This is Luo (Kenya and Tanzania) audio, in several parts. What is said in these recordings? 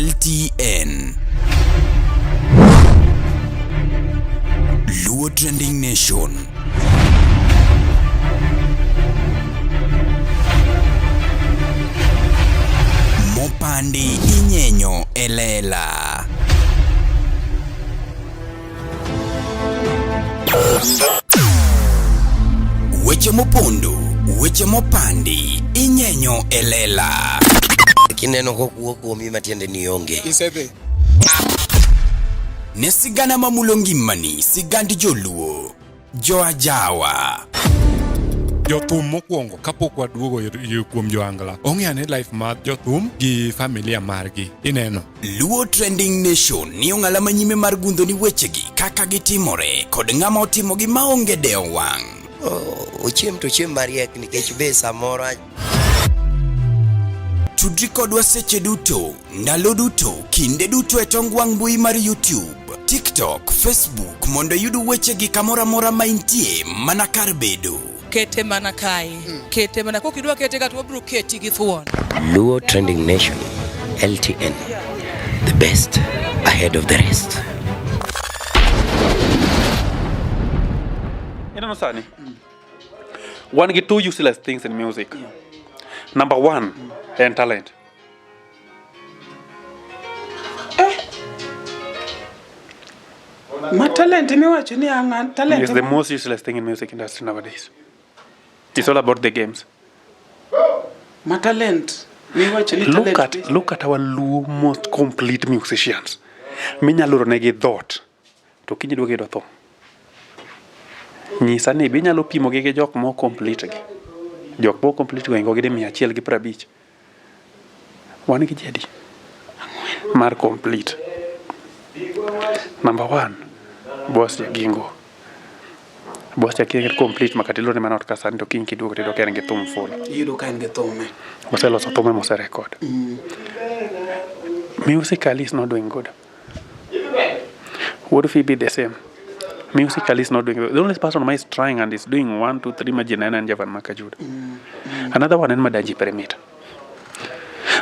LTN. Luo Trending Nation. Mopandi inyenyo e lela. Weche mopondo, weche mopandi, inyenyo e lela. Kineno kokuo kuomi matiende ni onge. Isedhi. Ne sigana mamulo ngimani, sigand joluo. Joajawa. Jothum mokwongo kapok waduogo kuom joangla ong'e ane life mar jothum gi familia margi ineno. Luo Trending Nation ni ong'ala manyime mar gundho ni wechegi kaka gitimore kod ng'ama otimogi maonge dewo wang'. Ochiem to ochiem mariek nikech be samoro Tudri kodwa seche duto, ndalo duto, kinde duto e tong wang' mbui mar YouTube, TikTok, Facebook mondo iyud wechegi kamoro amora ma intie mana kar bedo. Kete mana kae. Kete mana kok idwa kete ka to wabiro keti gi thuon. Luo Trending Nation, LTN, the best ahead of the rest. Ineno sani? Wan gi two useless things in music. Number one, en talent. Ma talent miwacho ni ang'a talent. It's the most useless thing in music industry nowadays. It's all about the games. Ma talent miwacho ni Look talent. at look at our Luo most complete musicians. Minyalo oro negi dhot to kiny iduogo iyudo tho. Nyisa ni be inyalo pimo gi gi jok mo complete gi. Jok mo complete go ingo gi 150. Wan gi ji adi? Mar complete. Number one, Boss Jagingo. Boss Jagingo complete makata ilorone mana ot ka sani to kiny kiduogo tiyudo ka en gi thum full. Iyudo ka en gi thume. Oseloso thume mose record. Musically is not doing good. Wuod Phoebe the same. Musically is not doing good. The only person who is trying and is doing one, two, three ma ji neno en Javan Makajuda. Another one en Madanji Perimeter.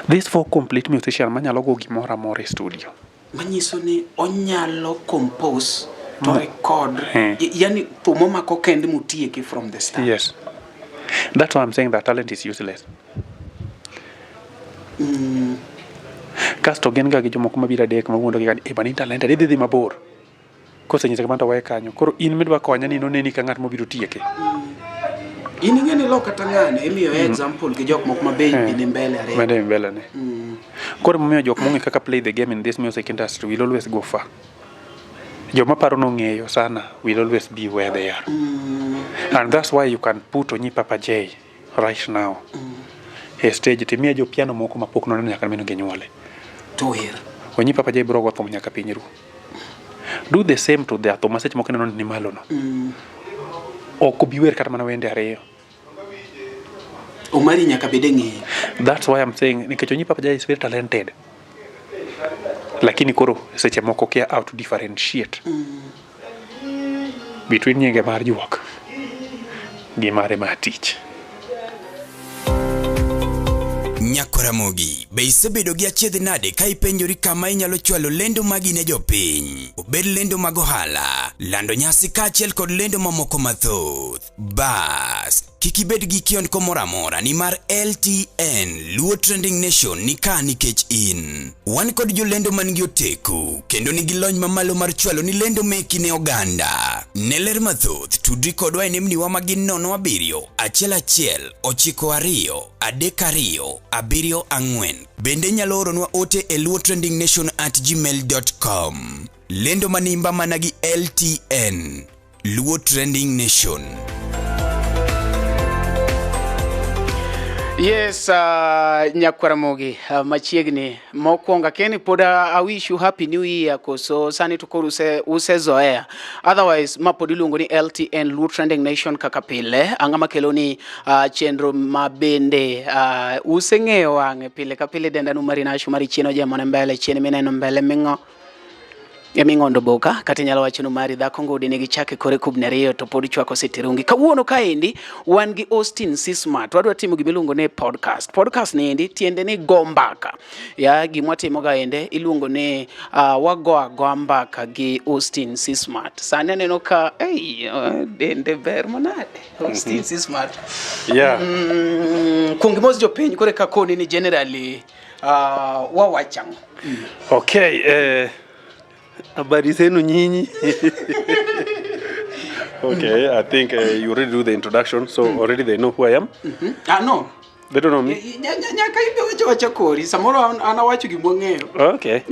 These four complete musician manyalo go gimoro amora e studio. Manyiso ni onyalo compose to record. Eh. Yani thum omako kende motieki from the start. Yes. That's why I'm saying that talent is useless. Kasto gin ga gi jomoko mabiro adek mawuondo gi ga ni, "Eh, bana in talented, idhi dhi mabor." Kosenyise kamano to weye kanyo. Koro in midwa konye ni noneni ka ng'at mobiro tieke. In ing'e ni lo kata ng'ane imiyo example gi jok moko ma be ni mbele ariyo. Mende mbele ne. Koro momiyo jok mong'e kaka play the game in this music industry will always go far. Joma paro nong'eyo sana will always be where they are. And that's why you can put Onyi Papa J right now e stage timiye jo piano moko mapok noneno nyaka meno ginyuole. To wer. Onyi Papa J biro go thum nyaka piny ru. Do the same to the thum ma seche moko ineno ni malo no. Ok obi wer kata mana wende ariyo. Omari nyaka bed e ng'eye. That's why I'm saying nikech Onyi Papa J is very talented. Lakini koro seche moko kia how to differentiate between nyinge mar juok gi mare mar tich. Nyakoramogi, be isebedo gi achiedh nade ka ipenjori kama inyalo chwalo lendo magi ne jopiny? Obed lendo mag ohala, lando nyasi kaachiel kod lendo mamoko mathoth. Bas, kik ibed gi kiondko moro amora nimar LTN Luo Trending Nation ni ka nikech in. Wan kod jolendo man gi oteku kendo nigi lony mamalo mar chwalo ni lendo meki ne oganda. Ne ler mathoth, tudri kodwa e nembniwa ma gin 07 11 92 32 74. Bende inyalo oronwa ote e luotrendingnation@gmail.com. Lendo manimba mana gi LTN. Luo Trending Nation. Yes, Nyakwaramogi, machiegni mokwongo akeni pod I wish you happy new year koso sani to koro usezoea. Otherwise ma pod iluongo ni LTN Luo Trending Nation kaka pile ang'ama makelo ni chenro ma bende useng'eyo wang'e pile ka pile dendanu marina ashu mari chien ojemone mbele chien mineno mbele ming'o. Eming'ondo boka kata inyalo wacho ni mari dhako ngudi nigi chak e kore kubni ariyo to pod chwako sitirungi. Kawuono kaendi wan gi Austin Sismat. Wadwa timo gima iluongo ni podcast. Podcast ni endi tiende ni go mbaka. Ya gima watimo ga ende iluongo ni wago agoa mbaka gi Austin Sismat. Sani aneno ka ei dende ber manade. Austin Sismat. Kuong mos jopiny kore ka koni ni generally wawachang'o. Okay, habari zenu nyinyi. Okay, I think you already do the introduction, so already they know who I am. Ah, no. They don't know me. Nyaka ibe wacho wacha kori samoro an awacho gima wang'eyo. Okay.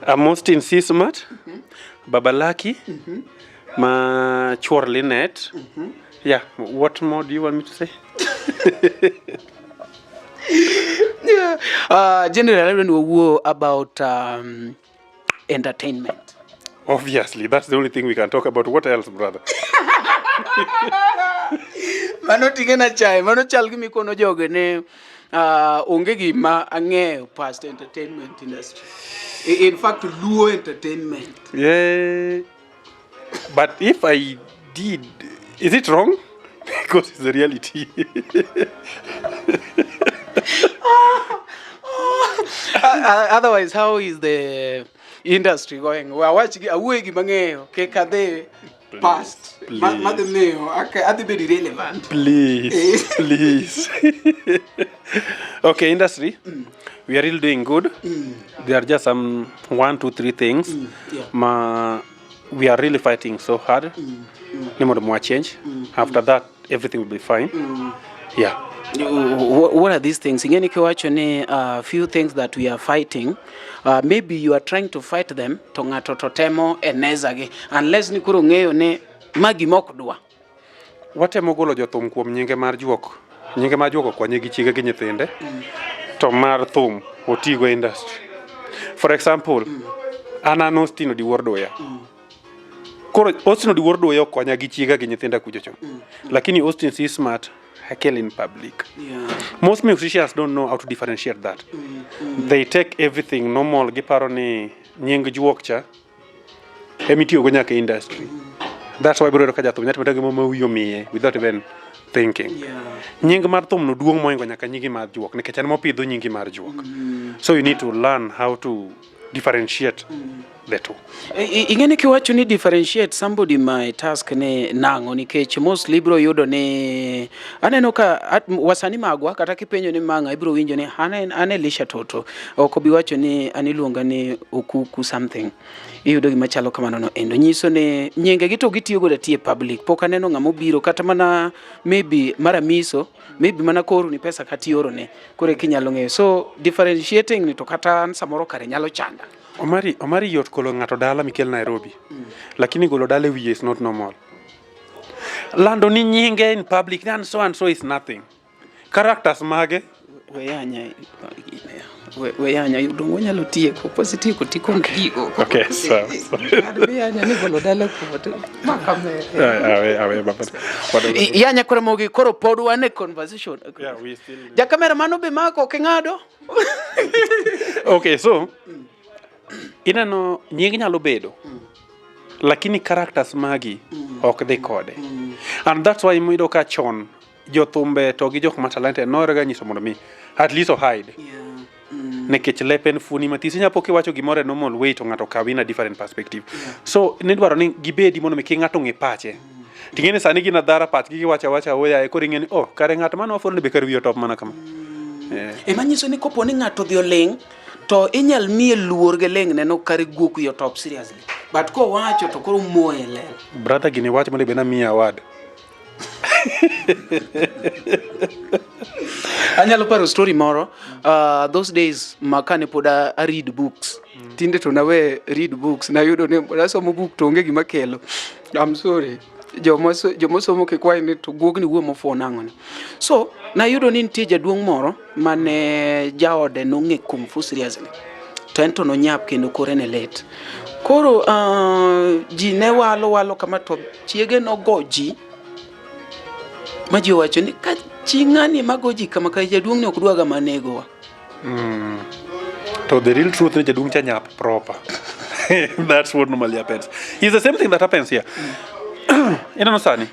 I'm Austin C. Smart, Baba Lucky, ma chuor Linet. Yeah, what more do you want me to say? Yeah. Generally when we wawuo about entertainment. Obviously, that's the only thing we can talk about. What else, brother? Mano ting'e na chae, mano chal gi mikono joge ne onge gima ang'eyo past entertainment industry. In fact, Luo entertainment. Yeah. But if I did, is it wrong? Because it's the reality. Otherwise, how is the industry going? Wawach gi awuoye gima ang'eyo kik adhi past. Please. Madhi miyo adhi bedo irrelevant. Please, please. Okay, industry. We are really doing good. There are just some one, two, three things. Ma, we are really fighting so hard. Ni mondo mwa change. After that, everything will be fine. Yeah. What are these things? Ing'e ni kiwacho ni few things that we are fighting, maybe you are trying to fight them to ng'ato to temo eneza gi unless ni koro ng'eyo ni ma gima ok dwa. Watemo golo jothum kuom nyinge mar juok. Nyinge mar juok okonye gi chiege gi nyithinde. To mar thum otigo e industry. For example, an Austin Odiwuor Duya. Koro Austin Odiwuor Duya okonya gi chiega gi nyithinda kucho cho. Lakini Austin C Smart akel in public. Most musicians don't know how to differentiate that. They take everything normal, giparo ni nying juok cha emitiyogo nyaka e industry. That's why ibiro yudo ka jathum nyalo timo gima ma wiye omiye without even thinking. Nying mar thum no duong' mohingo nyaka nyingi mar juok nikech en mopidho nyingi mar juok. So you need to learn how to differentiate the two. Ing'e ni kiwacho ni differentiate, somebody might ask ni nang'o, nikech mostly ibiro yudo ni aneno ka wasanii magwa kata kipenjo ni mang'a ibiro winjo ni an Elisha Toto ok obi wacho ni an iluonga ni Okuku something. Iyudo gima chalo kamano no endo nyiso ni nyinge gi to gitiyo godo tie public. Pok aneno ng'ama obiro kata mana maybe mar Amiso, maybe mana koru ni pesa kata ioro ne koro eka inyalo ng'eyo. So differentiating ni to kata an samoro kare nyalo chanda. Omari, Omari, yot golo ng'ato dala mikel Nairobi. Lakini golo dala e wiye is not normal. Lando ni nyinge in public and so and so is nothing. Characters mage. Weyanya weyanya dong wanyalo tieko kwasetieko tikon gigo. Okay, sawa. Weyanya ni golo dala kuote makamere. Awe, awe, baba. Yanya koro mogi koro pod wan e conversation. Yeah, we still Jakamera mano be mako ok ing'ado. Okay, so ineno nying nyalo bedo lakini characters magi ok dhi kode. And that's why iyudo ka chon jothumbe to gi jok ma talented nohero nyiso mondo mi at least o hide. Nikech lep en fuoni mathis inya po kiwacho gimoro e normal way to ng'ato kawi in a different perspective. So nidwaro ni gibedi mondo mi kik ng'ato ng'e pache. Ting'e ni sani gin adhara pachgi giwacho awacha oyaye koro ing'e ni oh kare ng'at mane wafuolo ni be kare wiye otop mana kama. Yeah. Ema nyiso ni kopo ni ng'ato odhi oling' to inyal miye luor gi ling' neno kare guok wiye otop seriously. But kowacho to koro moye ler. Brother, gini wach mondo bed namiyi award. Anyalo paro story moro those days ma kane pod a read books. Tinde to nawe read books, nayudo ni asomo book to onge gima kelo. I'm sorry. Joma somo kik wach ni to guogni wuo mofuwo nang'o ni. So nayudo ni nitie jaduong' moro mane jaode nong'e kung fu seriously. To en to nonyap kendo kore ne lit. Koro ji ne walo walo kama to chiege nogo ji ma ji owacho ni ka chi ng'ani mago ji kama kare jaduong' ni ok dwa ga manegowa. To the real truth ni jaduong' cha nyap proper. That's what normally happens. It's the same thing that happens here. Ineno sani,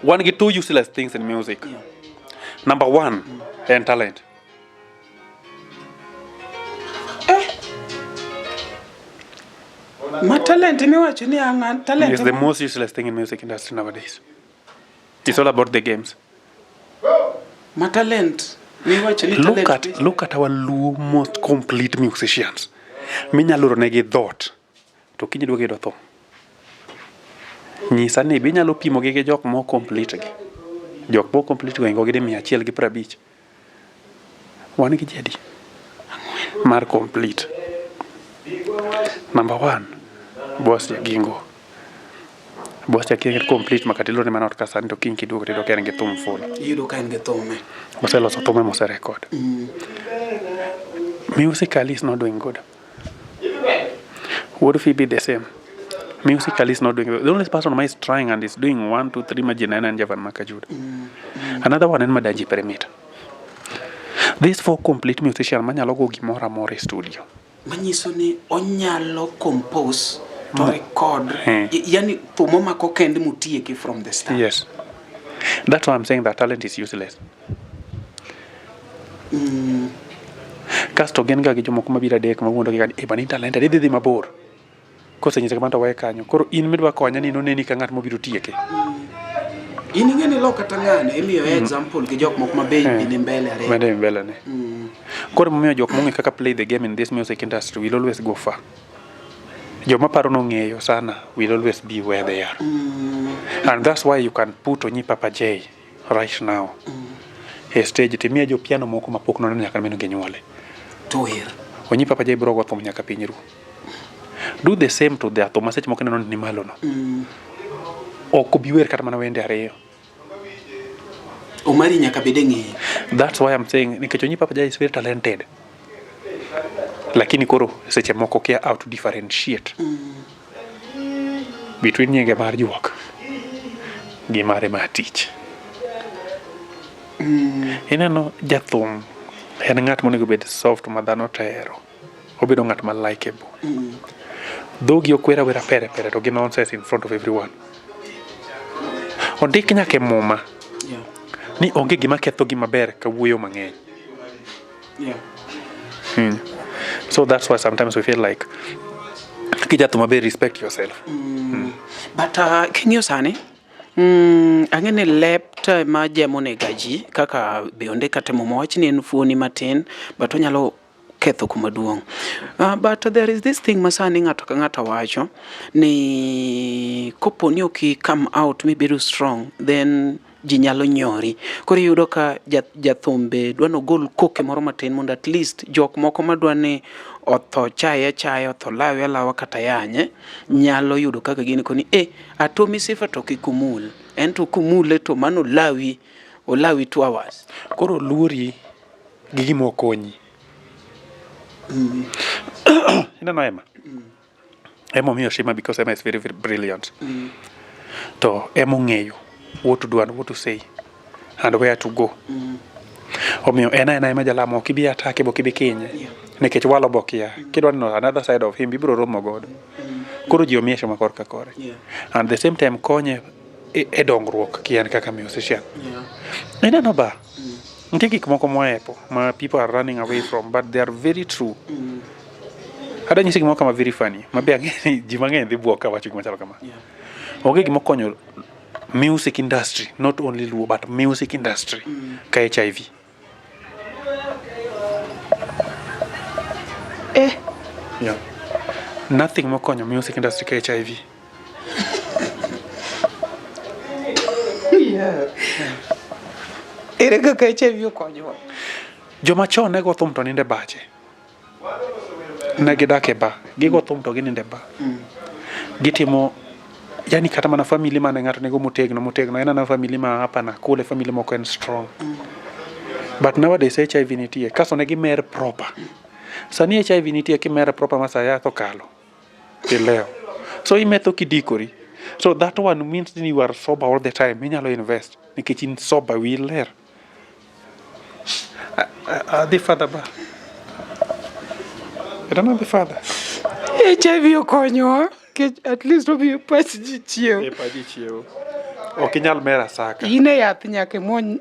wan gi two useless things in music. Number one, en talent. Ma talent miwacho ni ang'a talent. It's the most useless thing in music industry nowadays. It's all about the games. Ma talent miwacho ni Look talent. at look at our Luo most complete musicians. Minyalo oro negi dhot to kiny duogo yudo tho. Nyisa ni be inyalo pimo gi gi jok mo complete gi. Jok mo complete go ingo gi di 150. Wan gi ji adi? Mar complete. Number one, Boss Jagingo. Boss Jagingo complete makata ilorone mana ot ka sani to kiny kiduogo tiyudo ka en gi thum full. Iyudo ka en gi thume. Oseloso thume mose record. Musically is not doing good. Wuod Phoebe the same. Musically is not doing good. The only person who is trying and is doing one, two, three ma ji neno en Javan Makajuda. Another one en Madanji Perimeter. These four complete musician manyalo go gimoro amora e studio. Manyiso ni onyalo compose to record. Eh. Yani thum omako kende motieki from the start. Yes. That's why I'm saying that talent is useless. Kasto gin ga gi jomoko mabiro adek mawuondo gi ga ni, "Eh, bana in talented, idhi dhi mabor." Kosenyise kamano to weye kanyo. Koro in midwa konye ni noneni ka ng'at mobiro tieke. In ing'e ni lo kata ng'ane imiyo example gi jok moko ma be ni mbele ariyo. Mende mbele ne. Koro momiyo jok mong'e kaka play the game in this music industry will always go far. Joma paro nong'eyo sana will always be where they are. And that's why you can put Onyi Papa J right now e stage timiye jo piano moko mapok noneno nyaka meno ginyuole. To wer. Onyi Papa J biro go thum nyaka piny ru. Do the same to the thum ma seche moko ineno ni malo no. Ok obi wer kata mana wende ariyo. Omari nyaka bed e ng'eye. That's why I'm saying nikech Onyi Papa J is very talented. Lakini koro seche moko kia how to differentiate between nyinge mar juok gi mare mar tich. Ineno jathum en ng'at monego bed soft ma dhano to ohero. Obedo ng'at ma likeable. Dhogi ok wer awera pere pere to gi nonsense in front of everyone. Ondik nyaka e muma ni onge gima ketho gima ber ka wuoyo mang'eny. So that's why sometimes we feel like kijathum maber respect yourself. But king'iyo sani ang'e ni lep to ema jemo nega ji kaka be ondik kata e muma wach ni en fuoni matin but onyalo ketho kuma duong'. But there is this thing ma sani ng'ato ka ng'ato wacho ni kopo ni ok i come out mibedo strong then ji nyalo nyori. Koro iyudo ka jathum be dwa nogol koke moro matin mondo at least jok moko madwa ni otho chaye achaya otho lawe alawa kata yanye nyalo yudo kaka gin koni eh atomi sifa to kik umul en to kumule to mano olawi olawi 2 hours. Koro luori gi gima okonyi. Ineno Emma? Emma omiyo heshima because Emma is very very brilliant. To Emma ong'eyo what to do and what to say and where to go. Omiyo en aena ema jalamo ok ibi atake be ok ibi kinye. Nikech walo be okia. Kidwa neno another side of him ibiro romo godo. Koro ji omiye heshima korka kore. And the same time konye e dongruok ki en kaka musician. Ineno ba? Nitie gik moko moepo ma people are running away from but they are very true. Adwa nyisi gimoro kama very funny ma be ang'e ni ji mang'eny dhi buok kawacho gima chalo kama. Onge gima okonyo music industry not only Luo but music industry ka HIV. Eh. Yeah. Nothing mokonyo music industry ka HIV. Ere kaka HIV okonyowa? Joma chon ne go thum to nindo e bache. Ne gidak e bar. Gigo thum to ginindo e bar. Gitimo yani kata mana family mane ng'ato nigo motegno motegno en ana family ma hapa na kule family moko en strong. But nowadays HIV nitie kasto ne gimer proper. Sani HIV nitie kimer proper ma sa yath okalo tilewo. So imetho kidikori. So that one means ni you are sober all the time. Inyalo invest nikech in sober wiyi ler. Adhi further ba. I don't know the father. HIV okonyowa nikech at least omiyo pach ji chiewo. E paji chiewo. Ok inyal mer asaka. In e yath nyaka imuony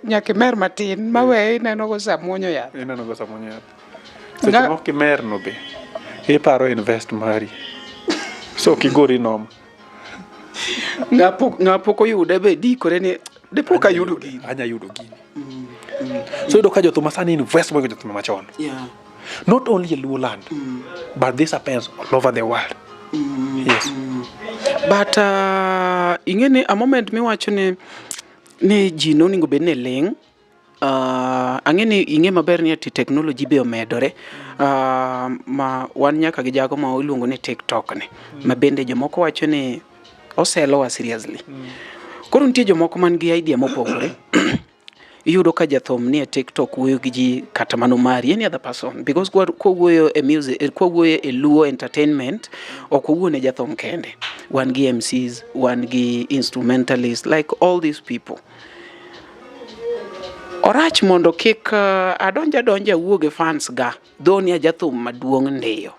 nyaka imer matin maweyo ineno go sa muonyo yath. Ineno go sa muonyo yath. Seche moko kimer no be iparo invest mari. So ok igori noma. Ng'a pok oyude be dikore ni dipo ka ayudo gini. Anya yudo gini. So iyudo ka jothum masani invest mohingo jothum machon. Yeah. Not only in Luo land, but this happens all over the world. Yes. But ing'e ni a moment miwacho ni ji nonego bed ni ling', ang'e ni ing'e maber ni ati technology be omedore, ma wan nyaka gi jago ma iluongo ni TikTok ni, ma bende jomoko wacho ni oselowa seriously. Koro nitie jomoko man gi idea mopogore. Iyudo ka jathum nie TikTok wuoyo gi ji kata mano mari, any other person, because kwawuoyo e music, kwawuoyo e Luo entertainment, ok wawuo ne jathum kende. Wan gi MCs, wan gi instrumentalists, like all these people. Orach mondo kik adonj adonja awuo gi fans ga, though ni ajathum maduong' ndiyo.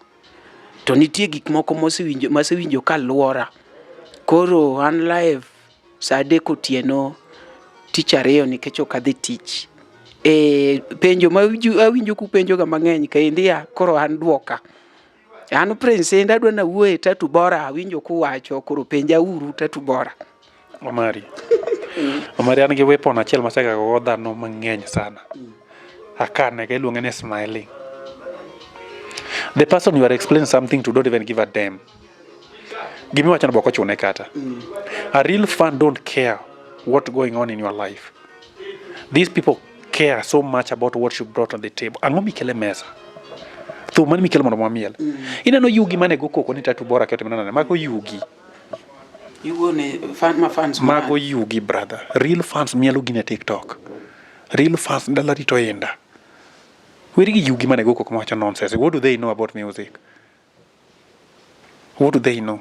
To nitie gik moko mosewinjo masewinjo ka luora. Koro an live sa 3 otieno tich ariyo nikech ok adhi tich. E penjo ma awinjo kupenjo ga mang'eny kaendi ya koro an duoka. An Prince Indah adwa nawuoye Tatu Bora awinjo kuwacho koro penja uru Tatu Bora. Omari. Omari an gi weapon achiel masegago go dhano mang'eny sana. Akane ga iluonge ni smiling. The person you are explaining something to don't even give a damn. Gimiwacho no be ok ochune kata. A real fan don't care what going on in your life. These people care so much about what you brought on the table. Ang'o mikele mesa? Thum mane mikelo mondo wamiel. Ineno yugi mane go koko ni Tatu Bora keto nane. Mago yugi. Iwuo ne fan, ma fans Mago yugi, brother. Real fans mielo gine TikTok. Real fans dala rito Indah. Weri gi yugi mane go koko mawacho nonsense. What do they know about music? What do they know?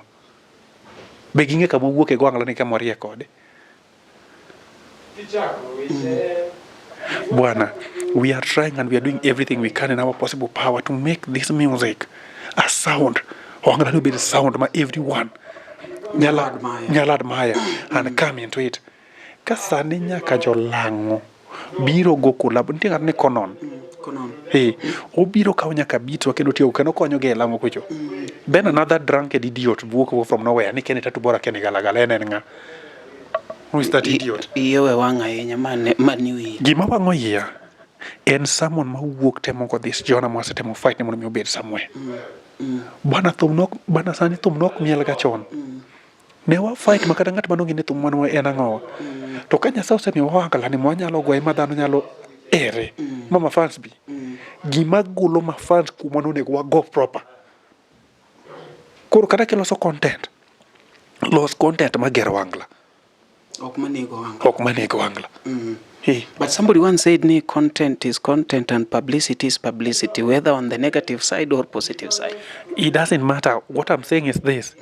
Be ging'e kama wuok e gwangla ni kama warie kode? Bwana, we are trying and we are doing everything we can in our possible power to make this music a sound. Ohangla ni obed sound ma everyone nyalo admire. Nyalo admire and come into it. Ka sani nyaka jolang'o biro go collab. Nitie ng'ato ni Conon. Konon. Eh, obiro kawo nyaka beat wa kendo tiyo kendo konyo gi e lang'o kucho. Then another drunken idiot wuok from nowhere ni kene Tatu Bora kene galagala en ng'a? Who is that idiot? Iye we wang' ahinya ma ni wiye. Gima wang'o iya en someone mawuok temo go this genre mwasetemo fight ni mondo mi obed somewhere. Bwana, thum nok bwana, sani thum nok miel ga chon. Ne wa fight ma kata ng'at manong'e ni thum manwa en ang'owa. To ka Nyasaye osemiyo ohangla ni mwanyalo goye ma dhano nyalo ere ma ma fans bi. Gima golo ma fans kuma nonego wago proper. Koro kata kiloso content, los content magero ohangla. Ok manego wang'. Ok manego ohangla. Eh. But somebody once said ni content is content and publicity is publicity, whether on the negative side or positive side. It doesn't matter. What I'm saying is this: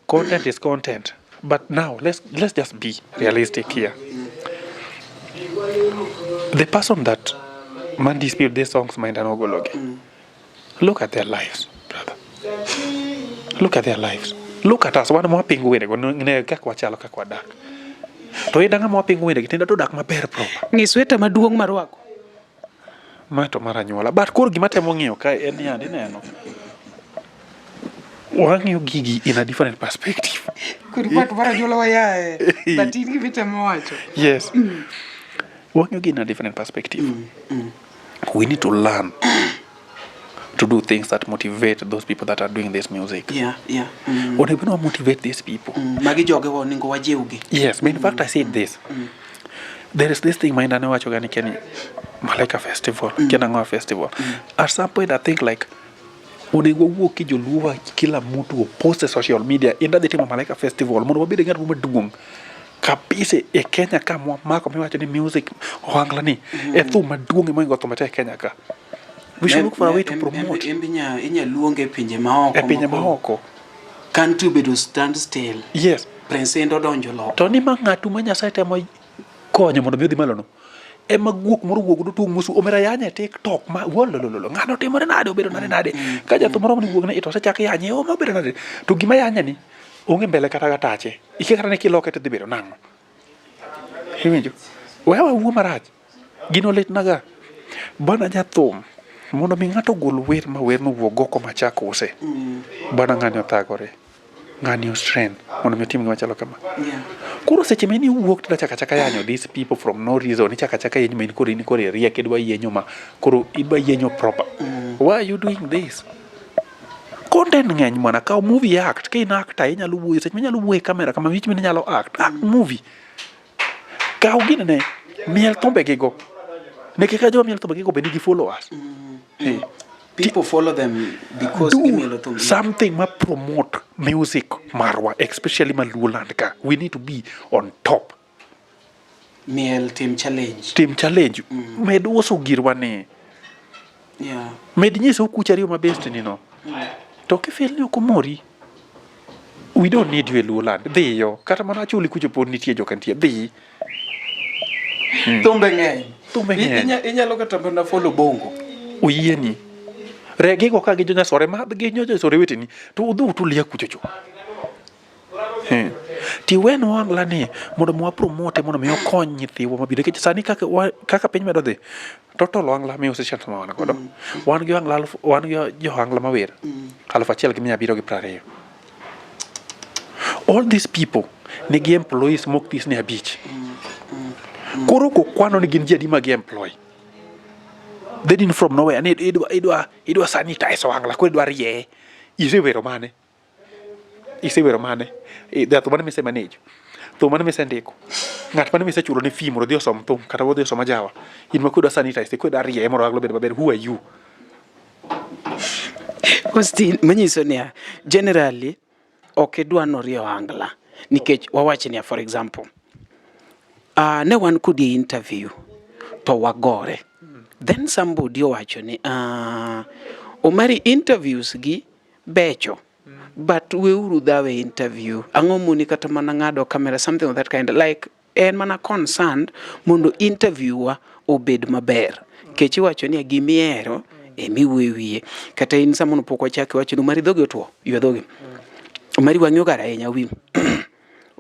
content is content. But now let's just be realistic here. The person that man dispute these songs mind and ogologi. Look at their lives, brother. Look at their lives. Look at us. Wan mwapingo wendego ne kaka wachalo, kaka wadak. To Indah ng'ama wapingo wendegi tinda to dak maber proper. Ng'i sweta maduong' marwako. Ma to mar anyuola. But koro gima temo ng'iyo kae en ni ineno. Wang'iyo gigi in a different perspective. Koro pat mar anyuola wayae. But in gima itemo wacho. Yes. Wang'iyo gi in a different perspective. We need to learn to do things that motivate those people that are doing this music. Onego bed ni wa motivate these people. Magi jogewa onego wajiwgi. Yes, but in fact I said this. There is this thing ma Indah ne wacho ga ni Keni Malaika Festival, mm. Ang'owa Festival. At some point I think like onego wawuok ki joluo kila mtu post e social media Indah dhi timo Malaika Festival mondo wabed gi ng'at maduong' kabisa e Kenya ka mwamako miwacho ni music ohangla ni e thum maduong' mohingo thumbe te e Kenya ka. We should look for a way to promote. Embe inya luonge e pinje maoko. E pinje maoko. Country obedo stand still. Yes. Prince Indah odonjo loko. To ni ma ng'atu ma Nyasaye temo konyo mondo mi odhi malo no. Ema guok moro wuok godo tung' musu omera yanye e TikTok ma wolololo ng'ano timore nade obedo nade nade. Ka jathum moro ni wuog ne to osechak yanye o ma obedo nade. To gima yanye ni onge mbele kata gatache. Ikia kata ni kiloke to dhi bedo nang'o. Iwinjo? Wewa wuo marach. Gino litnaga. Bwana jathum mondo mi ng'ato ogol wer ma werno wuog oko machak use. Bwana ng'ani othagore. Ng'ani ostrain mondo mi otim gima chalo kama. Koro seche ma in iwuok to chaka chaka yanyo these people from no reason ichaka chaka yenyo ma in koro in koro iriek idwa yenyo ma koro idwa yenyo proper. Why are you doing this? Content ng'eny mwana kaw movie act ka in actor inyalo wuoyo seche minyalo wuoyo e camera kama wich inyalo act act movie. Kaw gini ne miel thumbe gigo. Nikech ka joma miel thumbe gigo be nigi followers. Eh. People follow them because Do gimielo thum. something ma promote music marwa especially ma Luoland ka. We need to be on top. Miel tim challenge. Tim challenge. Med uso girwa ni. Med nyiso kucha ariyo ma best ni no. To kifeel ni ok omori, we don't need you e Luoland. Dhiyo. Kata mana achuli kucho pod nitie joka nitie. Dhi. Thumbe ng'eny. Thumbe ng'eny. Inyalo kata mana follow bongo. Oyieni. Regigo ka gi jonyasore madh gi jonyasore weteni to udhi utulia kucho cho. Tiwenwa ohangla ni mondo mi wa promote mondo mi okony nyithiwa mabiro nikech sani kaka, kaka piny medo dhi total ohangla musicians ma wan godo wan gi ohangla aluf, wan gi jo ohangla mawer 1720. All these people nigi employees mok this ni abich. Koro kokwano ni gin ji adi ma gi employ. They didn't from nowhere ni idwa idwa idwa sanitize ohangla koro idwa rieye. Isewero mane? Isewero mane? Thum mane mise manage? Thum mane misendiko? Ng'at mane misechulo ne fee mondo odhi osom thum kata odhi osom ajawa. In ma koro idwa sanitize koro idwa rieye mondo ohangla obed maber. Who are you? Austin, manyiso niya, generally ok idwa norie ohangla nikech wawach niya for example ne wan kodi e interview to wagore then somebody owacho ni Omari interviews gi becho but weuru dhaw e interview ang'o moni kata mana ng'ado camera something of that kind like en mana concerned mondo interviewer obed maber kech iwacho ni gimihero emiwuoyo e wiye kata in samoro pok wachako iwacho ni Omari dhogi otuo ywe dhogi Omari wang'i ogar ahinya wi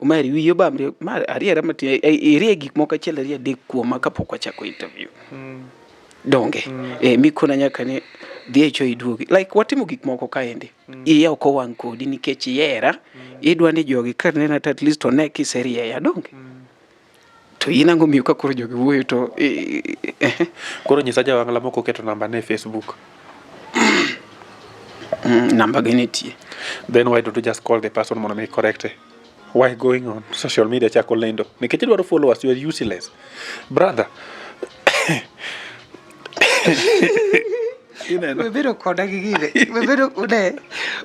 Omari wiyi obamre ma ariera matin irie gik moko achiel ariyo adek kuoma kapok wachako interview donge mikona nyaka ni dhi e cho iduogi like watimo gik moko kaendi iya ok owang' kodi nikech ihera idwa ni jogi ka nena to at least one kiserieya donge to in ang'o miyo ka koro jogi wuoyo to Koro nyisa ja ohangla mok oketo namba ne e Facebook. Namba gi nitie. Then why don't you just call the person mondo mi correct it? Why going on social media chako lendo? Nikech idwaro followers, you are useless. Brother. Ineno? Webedo koda gi gine. Webedo ne.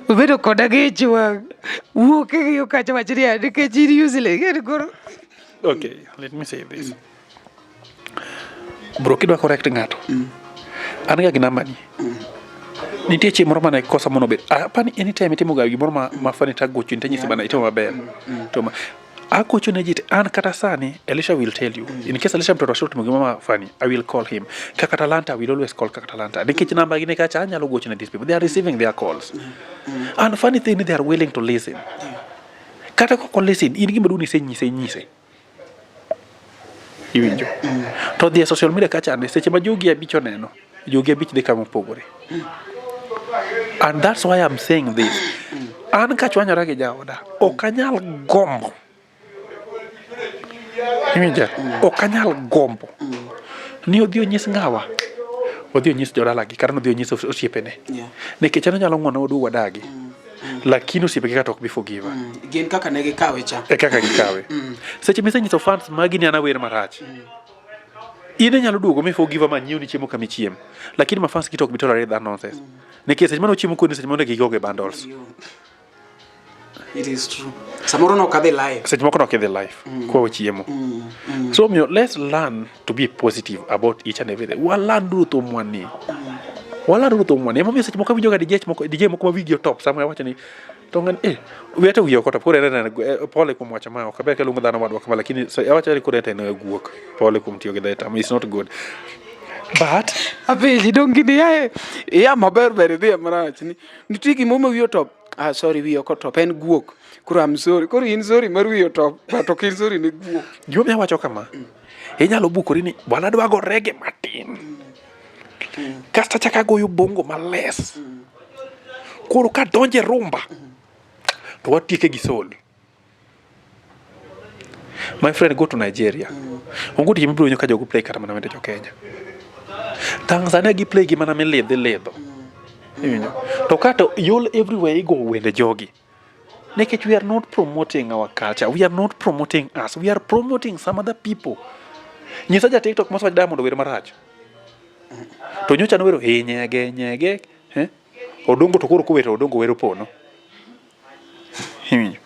Webedo koda gi ich wang'. Wuok king'iyo kacha wach niya nikech in useless. Ing'e ni koro Okay, let me say this. Bro, kidwa correct ng'ato. An ga gi namba ni. Nitie chieng' moro mane kosa mono bet. Apani anytime itimo ga gimoro ma funny to agochoni tanyisi bana itimo maber. To ma agocho ne ji te an kata sani Elisha will tell you. In case Elisha mtoto washo timo gimoro ma funny, I will call him. Kaka Talanta, I will always call Kaka Talanta. Nikech namba gi ni kacha anyalo gocho ne these people. They are receiving their calls. And funny thing they are willing to listen. Kata kok listen, in gima duong' isenyise inyise. Iwinjo? To dhi e social media kacha ande seche ma jogi abich oneno, jogi abich dhi kama opogore. And that's why I'm saying this. An kachwanyora gi jaoda, ok anyal gombo. Iwinja? Ok anyal gombo ni odhi onyis ng'awa. Odhi onyis jodalagi kata odhi onyis osiepene. Nikech an onyalo ng'uono oduog wadagi. Lakini osiepegi kata ok bi forgive. Gin kaka ne gikawe cha. E kaka gikawe. Seche misenyiso fans magi ni an awer marach. In inyalo duogo mi forgive ma nyiewni chiemo kama ichiem. Lakini ma fans gi to ok bi tolerate that nonsense. Nikech seche mane ochiemo kodi seche mane gigoge bundles. It is true. Samoro no kadhi live. Seche moko nok idhi live kwa wachiemo. So omiyo let's learn to be positive about each and everything. Walanduru thumwa ni. Walanduru thumwa ni. Emomiyo seche moko awinjo ga DJ moko, DJ moko ma wigi otop sama awacho ni to ng'ani eh wiya to wiye ok otop koro en en pole kuom wacho ma ok aber kaluongo dhano wadwa kama lakini so awacho ni koro en to en guok pole kuom tiyo gi that term it's not good but Apenji dong gini yae iya maber ber idhi marach ni nitie gima omiyo wiyi otop. Ah sorry wiyi ok otop en guok. Koro I'm sorry. Koro in sorry mar wiyi otop but ok in sorry ne guok. Gima omiyo awacho kama inyalo bukori ni bwana adwa go rege matin kasto achako agoyo bongo males koro kadonjo e rumba to watieke gi soul my friend go to Nigeria onge odiechieng' mibiro winjo ka jogo play kata mana wende jo Kenya Tanzania gi play gi mana milidho ilidho iwinjo to kato yol everywhere igo wende jogi Nikech we are not promoting our culture, we are not promoting us, we are promoting some other people. Nyisa ja TikTok mosewach Diamond ower marach. To nyocha nowero e nyege nyege, eh? Odongo to koro kower to Odongo wero pono. Iwinjo?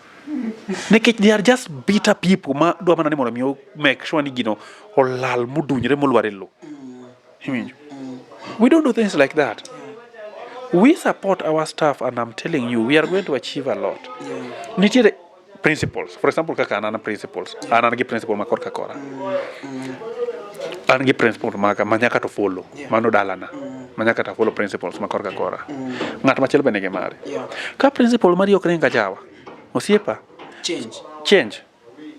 Nikech they are just bitter people ma dwa mana ni mondo mi make sure ni gino olal modunyre molwar e lowo. Iwinjo? We don't do things like that. We support our staff and I'm telling you, we are going to achieve a lot. Nitiere principles. For example, kaka an an principles. An an gi principle ma korka kora. An gi principle maga ma nyaka to follow. Mano dalana. Ma nyaka to follow principles ma korka kora. Ng'at machielo be nigi mare. Ka principle mari ok ring ajawa, osiepa, Change. change.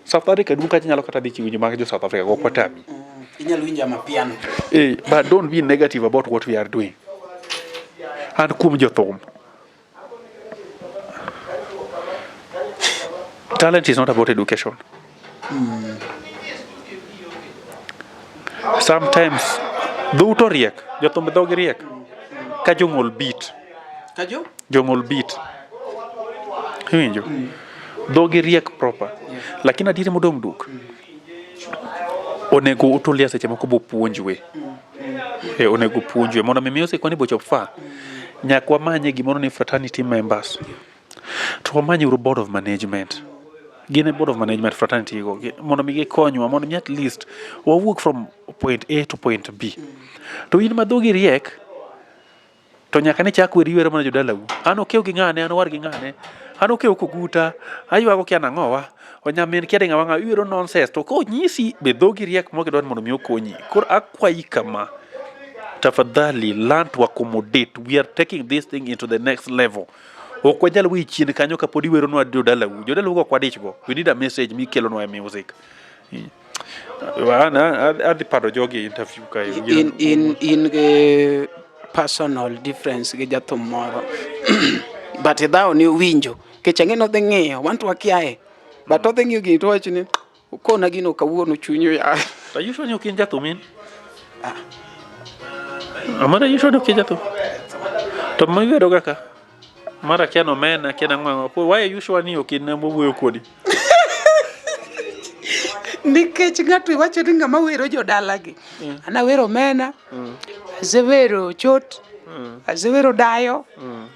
South Africa duong' kacha nyalo kata dhi winjo mag jo South Africa ok watami. Inyalo winjo amapiano. Eh, but don't be negative about what we are doing. An kuom jothum. Talent is not about education. Sometimes dhou to riek, jothum dhogi riek. Ka jong'ol beat. Kajo? Jong'ol beat. Iwinjo? Dhogi riek proper. Lakini adieri modong' duk. Onego utulia seche moko bopuonjwe. Eh, onego puonjwe mondo mi music wani bochop far. Nyaka wamanye gimoro ni fraternity members. To wamanye uru board of management. Gin e board of management fraternity go mondo mi gikonywa mondo mi at least wawuog from point A to point B. To in ma dhogi riek To nyaka ne chak wer iwero mana jodalau. An okew gi ng'ane, an owar gi ng'ane. An okew koguta, aywago kia nang'owa. Onyamin kia ng'awa ng'awa, iwero nonsense. To konyisi be dhogi riek mok idwar mondo mi okonyi. Koro akwayi kama. Tafadhali learn to accommodate. We are taking this thing into the next level. Ok wanyal weyi chien kanyo kapod iweronwa jodalau. Jodalau go ok wadich go. We need a message mikelonwa e music. An adhi pado jogi e interview kae. In in in gi personal difference gi jathum moro. But idhawo ni owinjo. Nikech ang'e ni odhi ng'iyo, wan to wakiaye. But odhi ng'iyo gini to owacho ni okona gino kawuono chunyi oya. Are you sure ni ok in jathum in? Amara you sure ni ok in jathum? To miweroga ka? Mara kia nomena, kia nang'o ang'o. Why are you sure ni ok in ema wuoyo kodi? Nikech ng'ato iwacho ni ng'ama wero jodalagi. An awero omena, asewero chot, asewero dayo,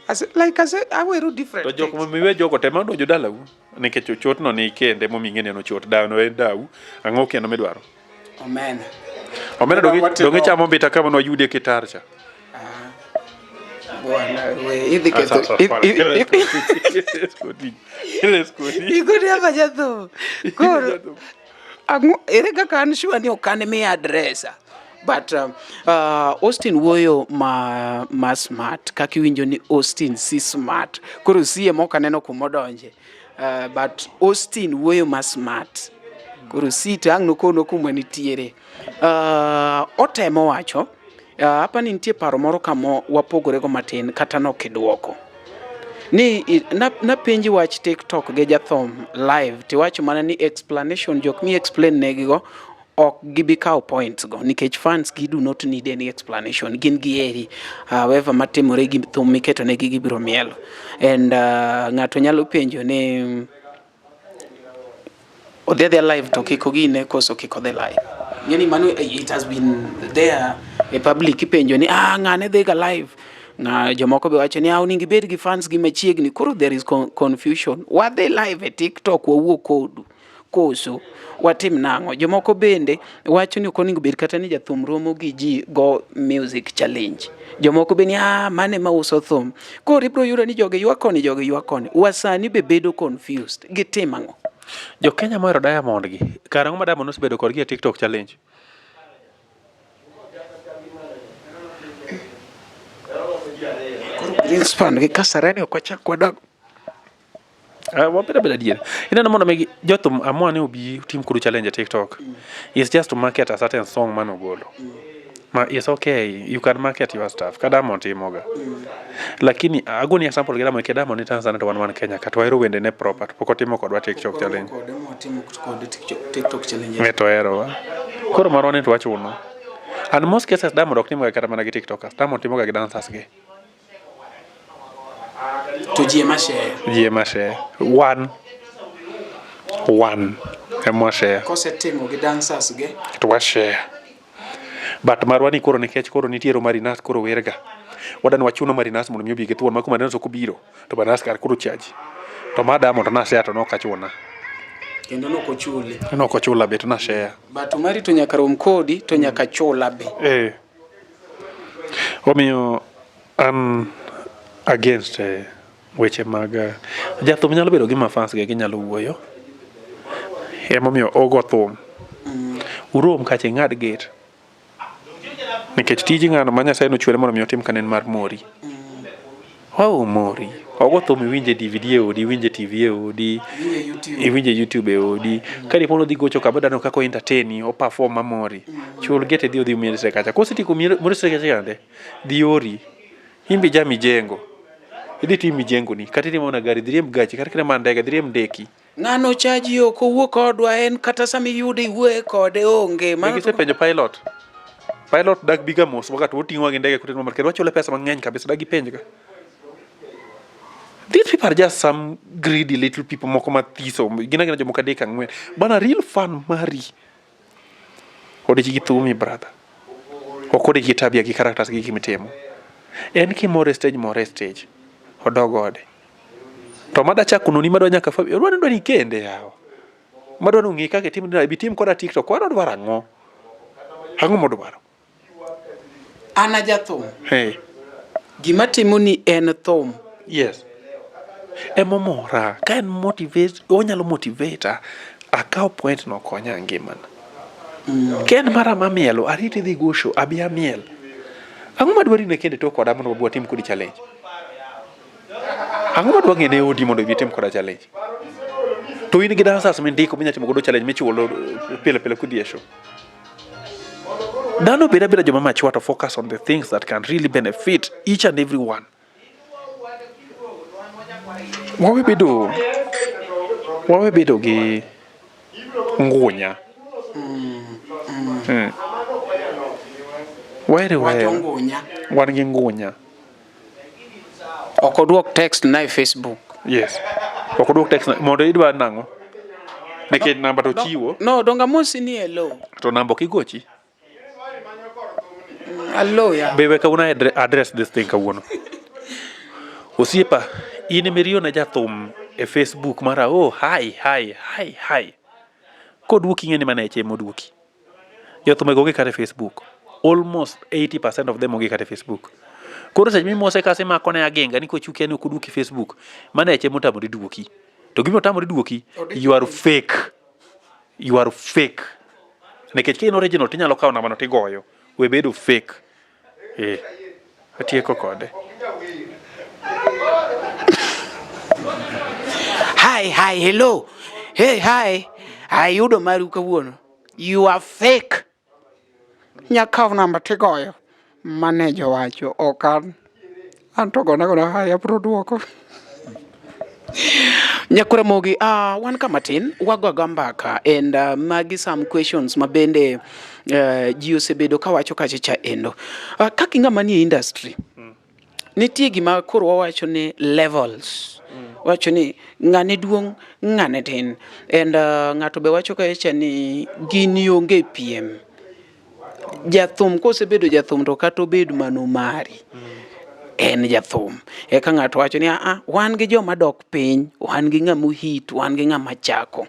ase, like ase, awero different To jok things. miwe jogo te mano jodalau. Nikech ochotno ni kende momiyo ing'e ni en ochot. Dayo no en dau. Ang'o kendo midwaro? Omena. Omena donge chamo mbita kama nwayudie kitar cha. Bwana we idhi ketho. Igoni apa jathum. Koro ang'o ere kaka an sure ni ok an miya adresa. But Austin wuoyo ma smart kaka iwinjo ni Austin si smart. Koro sie mok aneno kumodonje. But Austin wuoyo ma smart. Koro si to ang' nokono kuma nitiere. Otemo wacho hapa ni nitie paro moro kama wapogore go matin kata nokidwoko. Ni napenji wach TikTok gi jathum live tiwacho mana ni explanation jok mi explain negigo ok gibi kawo points go nikech fans gi do not need any explanation gin gieri however matimore gi thum miketo negi gibiro mielo and ng'ato nyalo penjo ni odhi adhiya live to kik ogine koso kik odhi live ng'eni mano it has been there e public ipenjo ni ah ng'ane dhi ga live na jomoko be wacho ni ah onego ibed gi fans gi machiegni koro there is confusion wadhi live e TikTok wawuo kodu Koso watim nang'o? Jomoko bende wacho ni ok onego bed kata ni jathum romo gi ji go music challenge. Jomoko be ni ah, mane ma uso thum. Koro ibiro yudo ni jogi ywak koni, jogi ywak koni. Wasani be bedo confused. Gitim ang'o? Jo Kenya mohero Diamond gi, karang'o ma Diamond nosebedo kodgi e TikTok challenge? Koro Greenspan gi Kasarani ok wachak wadag. Uh, wabed abeda adier. Ineno mondo mi jothum amua ni obi tim kodu challenge e TikTok. Mm. It's just to market a certain song mane ogolo. Mm. Ma it's okay, you can market your stuff. Ka Diamond timoga. Mm. Lakini agoni example gi Diamond, ke Diamond ni Tanzania to wan wan Kenya ka to wahero wende ne proper to pok otimo kodwa TikTok challenge. TikTok challenge. Ne to oherowa. Koro marwa ni to wachuno. And most cases Diamond ok timoga kata mana gi TikTokers. Diamond timoga gi dancers gi. To ji ema share. Ji ema share. Wan. Wan ema share. Kosetimo gi dancers ge. To wa share. But marwa ni koro nikech koro nitie Marinas koro werga. Wadani wachuno Marinas mondo mi obi gi thuon ma kuma Marinas ok obiro to Marinas kar koro chaji. To ma Diamond to na share to nok achuna. Kendo nok ochuli. Nok ochula be to na share. But mari to nyaka rom kodi to nyaka chula be. Eh. Omiyo an against eh, weche mag eh, jathum nyalo bedo gi mafans ge ginyalo wuoyo. Emomiyo ogo thum. Urom kacha ing'ad gate. Nikech tij ng'ano ma Nyasaye nochwere mondo mi otim ka en mar mori. Wow, mori. Ogo thum iwinje DVD e odi, iwinje TV e odi, iwinje YouTube e odi. Ka dipo nodhi gocho kama dano kaka o entertain, o perform mamori. Chul gete idhi odhi umielre kacha. Kosetieko mielre kacha kande, dhi ori. In be ja mijengo. Idhi tim mijengo ni. Kata itimo mana gari, dhi riemb gachi. Kata kitimo mana ndege, dhi riemb ndeki. Ng'ano chaji ok owuo kodwa en kata sama iyude iwuoye kode onge. Be gisepenjo pilot? Pilot dak biga mos wakati oting'owa gi ndege kotero kendo wachule pesa mang'eny kabisa dak gipenj ga. These people are just some greedy little people moko mathiso gin agina jomoko adek ang'wen. Bana real fan mari odich gi thumi brother. Ok odich gi tabia gi characters gi gimitimo. En kimore stage more stage. Odog ode. To mada chako noni madwa nyaka fa odwa ni dwa ni kende yawa. Madwa ni ong'e kaka itim ni bi tim koda TikTok. Kwaro odwaro ang'o? Ang'o modwaro? An a jathum. Hey. Gima timo ni en thum. Yes. Emomora. Ka en motivate, onyalo motivate akaw point no konya e ngimana. Mm. Ka en mara mamielo, arit idhi go show, abi amiel. Ang'o madwari ne kende to koda mondo wabi watim kodi challenge? Ang'o madwa ng'e ne odi mondo ibi itim koda challenge? To in gi dancers mindiko minya timo godo challenge michulo pile pile kudhi e show. Dhano bed abeda joma mature to focus on the things that can really benefit each and every one. Wawe bedo wawe bedo gi ngunya. Mm. Were Wacho were. ngunya. Wan gi ngunya. Ok oduok text na e Facebook. Yes. Ok oduok text mondo idwa nang'o? Nikech namba to chiwo. No, donga mosi ni hello. To namba ok igochi. Hello ya. Be we kawuono address this thing kawuono. Osiepa, in emiriyo ne jathum e Facebook mara oh hi hi hi hi. Koduoki ing'e ni mana eche moduoki. Jothum onge kata e Facebook. Almost 80% of them onge kata e Facebook. Koro seche mimose kase mako ne agenga ni kochuki ni ok oduoki Facebook, mano eche motamore duoki. To gima otamore duoki, you are fake. You are fake. Nikech ka in original tinyalo kawo nambano tigoyo. We bedo fake. Eh. Atieko kode. Hi, hi, hello. Hey, hi. Ayudo maru kawuono. You are fake. Nyakaw namba tigoyo. Maneja wacho ok an. An to gona gona hi abro duoko. Nyakura Mogi, wan ka matin wago agoa mbaka and magi some questions ma bende ji osebedo kawacho kacha cha endo. Kaka ing'ama nie industry, nitie gima koro wawacho ni levels. Wacho ni ng'ane duong', ng'ane tin. And ng'ato be wacho kacha ni gini onge piem. Jathum kosebedo jathum to kata obed mano mari. En jathum. Eka ng'ato wacho ni aa, wan gi joma dok piny, wan gi ng'ama ohit, wan gi ng'ama chako.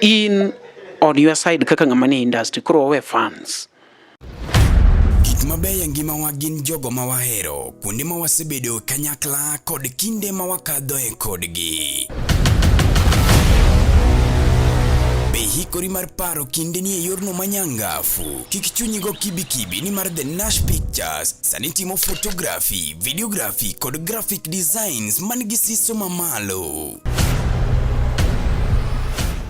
In on your side kaka ng'ama ni industry koro wawe fans. Gik mabeyo e ngimawa gin jogo ma wahero, kuonde ma wasebedo kanyakla kod kinde ma wakadhoe kodgi. Be ihikori mar paro kindeni e yorno manyangafu? Kik chunyi go kibikibi nimar The Nash Pictures sani timo photography, videography kod graphic designs man gi siso mamalo.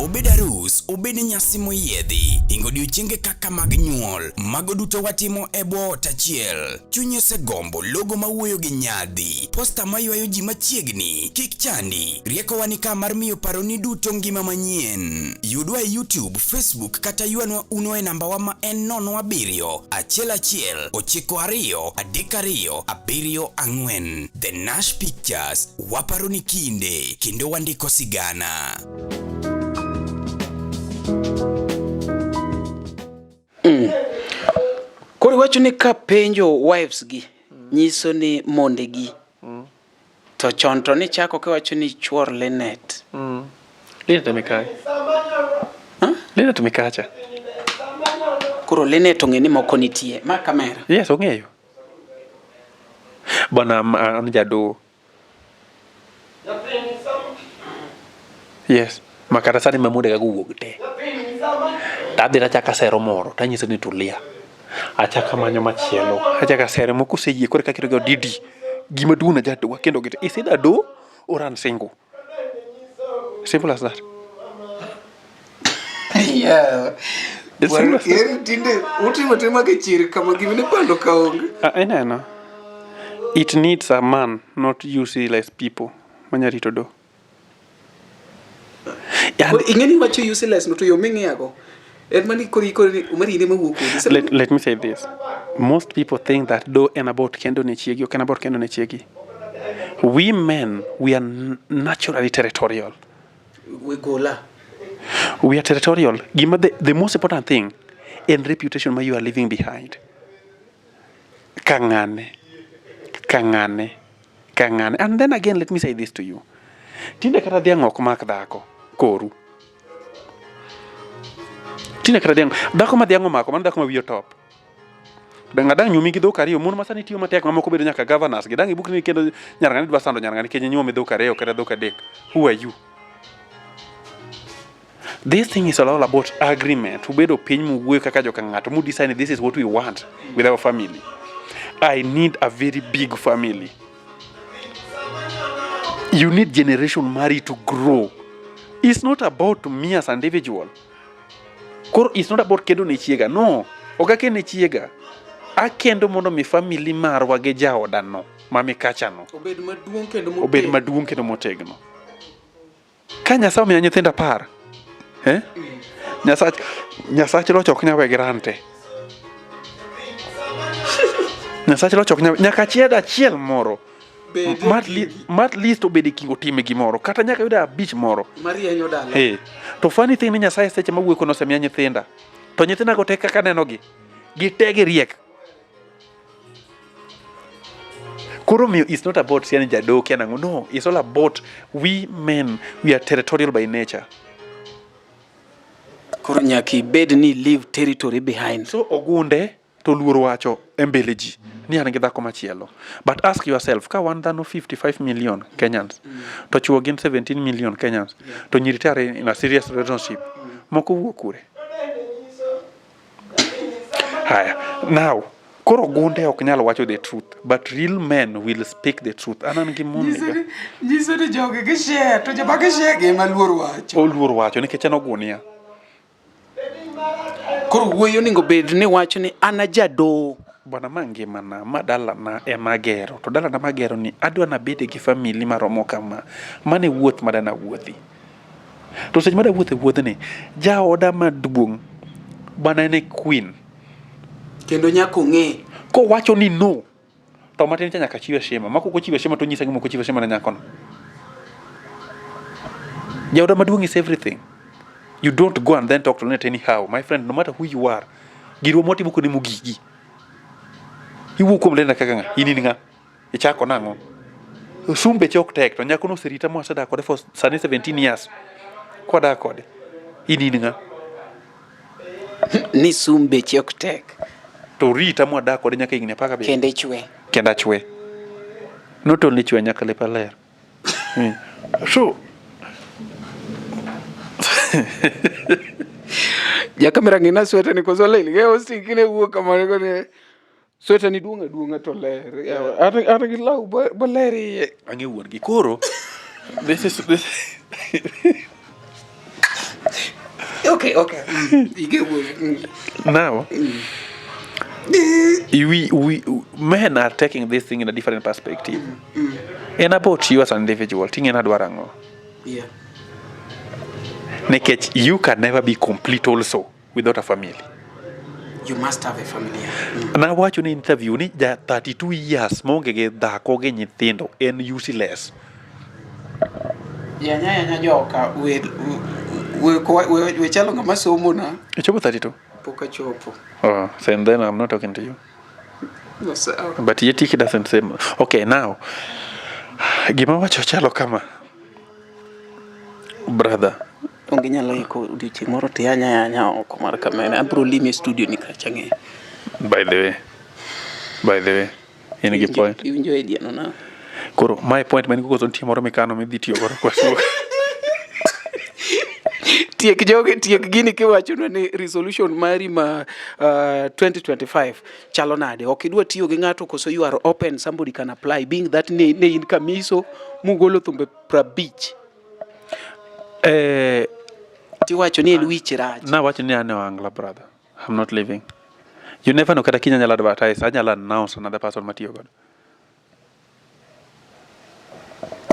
Obed arus, obed nyasi moyiedhi, hingo odiochienge kaka mag nyuol, mago duto watimo e bwo ot achiel. Chunyi osegombo logo mawuoyo gi nyadhi, posta maywayo ji machiegni, kik chandi, riekowa ni ka mar miyo paroni duto ngima manyien. Yudwa e YouTube, Facebook kata ywanwa uno e nambawa ma en 07 11 92 32 74. The Nash Pictures, waparo ni kinde kendo wandiko sigana. Koro iwacho ni ka penjo wives gi nyiso ni monde gi. To chon to nichako kiwacho ni chuor Linet. Linet emikae. Linet mikacha. Koro Linet ong'e ni moko nitie. Ma kamera. Yes, ong'eyo. Bwana an jadoho. Yes. Makata sani mamondega go wuog te. Tadhi tachako asero moro tanyise ni tulia. Achako amanyo machielo. Achako asere moko oseyie koro eka aketo gi odidi. Gima duong' na jadowa kendo gite. Is either do or an single. Simple as that. Yeah. It's simple as that. Tinde utimo tima gi chir kama gima ne pando ka onge. Ah, ineno. It needs a man, not useless people. Manya rito do. Koro ing'e ni wacho useless no to yo ming'iyago. En mani koro ikoro ni umari in ema wuok kodi. Let me say this. Most people think that do en about kendo ne chiegi, ok en about kendo ne chiegi. We men, we are naturally territorial. We gola. We are territorial. Gima the most important thing en reputation ma you are leaving behind. Ka ng'ane, ka ng'ane, ka ng'ane. And then again, let me say this to you. Tinde kata dhiang' ok mak dhako koru. Tinde kata dhiang' dhako ma dhiang' omako mano dhako ma wiye otop. Dang' dang' nyuomi gi dhok ariyo mon ma sani tiyo matek mamoko bedo nyaka governors gi dang' ibukni ni kendo nyar ng'ani dwa sando nyar ng'ani nikech inyuome dhok ariyo kata dhok adek. Who are you? This thing is all about agreement. Ubedo piny muwuoyo kaka joka ng'ato mu decide this is what we want with our family. I need a very big family. You need generation mari to grow. It's not about me as an individual. Koro it's not about kendo ne chiega. No, ok akend ne chiega. Akendo mondo mi family marwa gi jaoda no, ma mikachano, Obed maduong' kendo motegno. obed maduong' kendo motegno. Ka Nyasaye omiya nyithindo 10, eh? Nyasach loch ok nyal we girante. Nyasach loch ok nyal nyaka achiel achiel moro. Ma at least obed e kingo time gimoro kata nyaka yud abich moro. Marienyo dala. Hey. To funny thing ni Nyasaye seche mawuoyo kono osemiya nyithinda. To nyithinda go te kaka nenogi, gite giriek. Koro miyo it's not about siani jadoo kia nang'o. No, it's all about we men, we are territorial by nature. Koro nyaka ibed ni leave territory behind. So ogunde to luor wacho e mbele ji ni an gi dhako machielo. But ask yourself, ka wan dhano 55 million Kenyans, to chuo gin 17 million Kenyans, to nyiri te are in a serious relationship, moko wuok kure? Haya, now koro gunde ok nyal wacho the truth, but real men will speak the truth. An an gi mon niga. Nyiso ni jogi gishare to joma gishare gi ema luor wacho. Oluor wacho nikech en ogunia. Koro wuoyi onego bed ni wacho ni an ajadoho. Bwana ma ngimana, ma dalana ema agero, to dalana magero ni adwa nabede gi family maromo kama. Mano e wuoth ma dana wuothi. To seche ma dawuotho e wuodhni, jaoda maduong' bwana en e queen. Kendo nyaka ong'e. Kowacho ni no, to matin cha nyaka chiw heshima. Ma kok ochiwo heshima to onyisa gima ok ochiwo heshima ne nyakono. Jaoda maduong' is everything. You don't go and then talk to Linet anyhow. My friend, no matter who you are, girwa mwatimo kode mogigi. Iwuok kuom Linet kaka ng'a? In in ng'a? Ichako nang'o? Sum beche ok tek to nyako no oserita mwasedak kode for sani 17 years. Kwadak kode. In in ng'a? Ni sum beche ok tek. To rita mwadak kode nyaka higni 17. Kendo ichwe. Kendo achwe. Not only chwe nyaka lepa ler. So Jakamera ng'ina sweta ni koso lil ge osikne wuok kamano kone sweta ni duong' aduong'a to ler. An an gi law maler iye. Ang'e wuon gi koro this is this Okay. Ige wuon. Now we men are taking this thing in a different perspective. En about you as an individual. Ting'e nadwaro ang'o? Nikech you can never be complete also without a family. You must have a family. Nawacho ni interview ni ja 32 years maonge gi dhako gi nyithindo en useless. Yanya yanya joka we we we, we chalo ng'ama somo na. Ichopo 32? Pok achopo. Oh, so then I'm not talking to you. No, sir. But yet he doesn't say. Okay, now. Gima wacho chalo kama. Brother. Onge nyalo iko odiochieng' moro to yanya yanya oko mar kamera. Abro limi e studio ni kacha ng'e. By the way, in gi point. Iwinjo idea no na. Koro, my point man koso nitie moro mikano midhi tiyo godo kwa suok. Tiek joge, tiek gini kiwachonwa ni resolution mari ma 2025 chalo nade? Ok idwa tiyo gi ng'ato koso you are open, somebody can apply being that ne in kamiso mugolo thumbe 50. Tiwacho ni en wich rach. Nawacho ni an e ohangla brother. I'm not leaving. You never know kata kiny anyalo advertise, anyalo announce another person matiyo godo.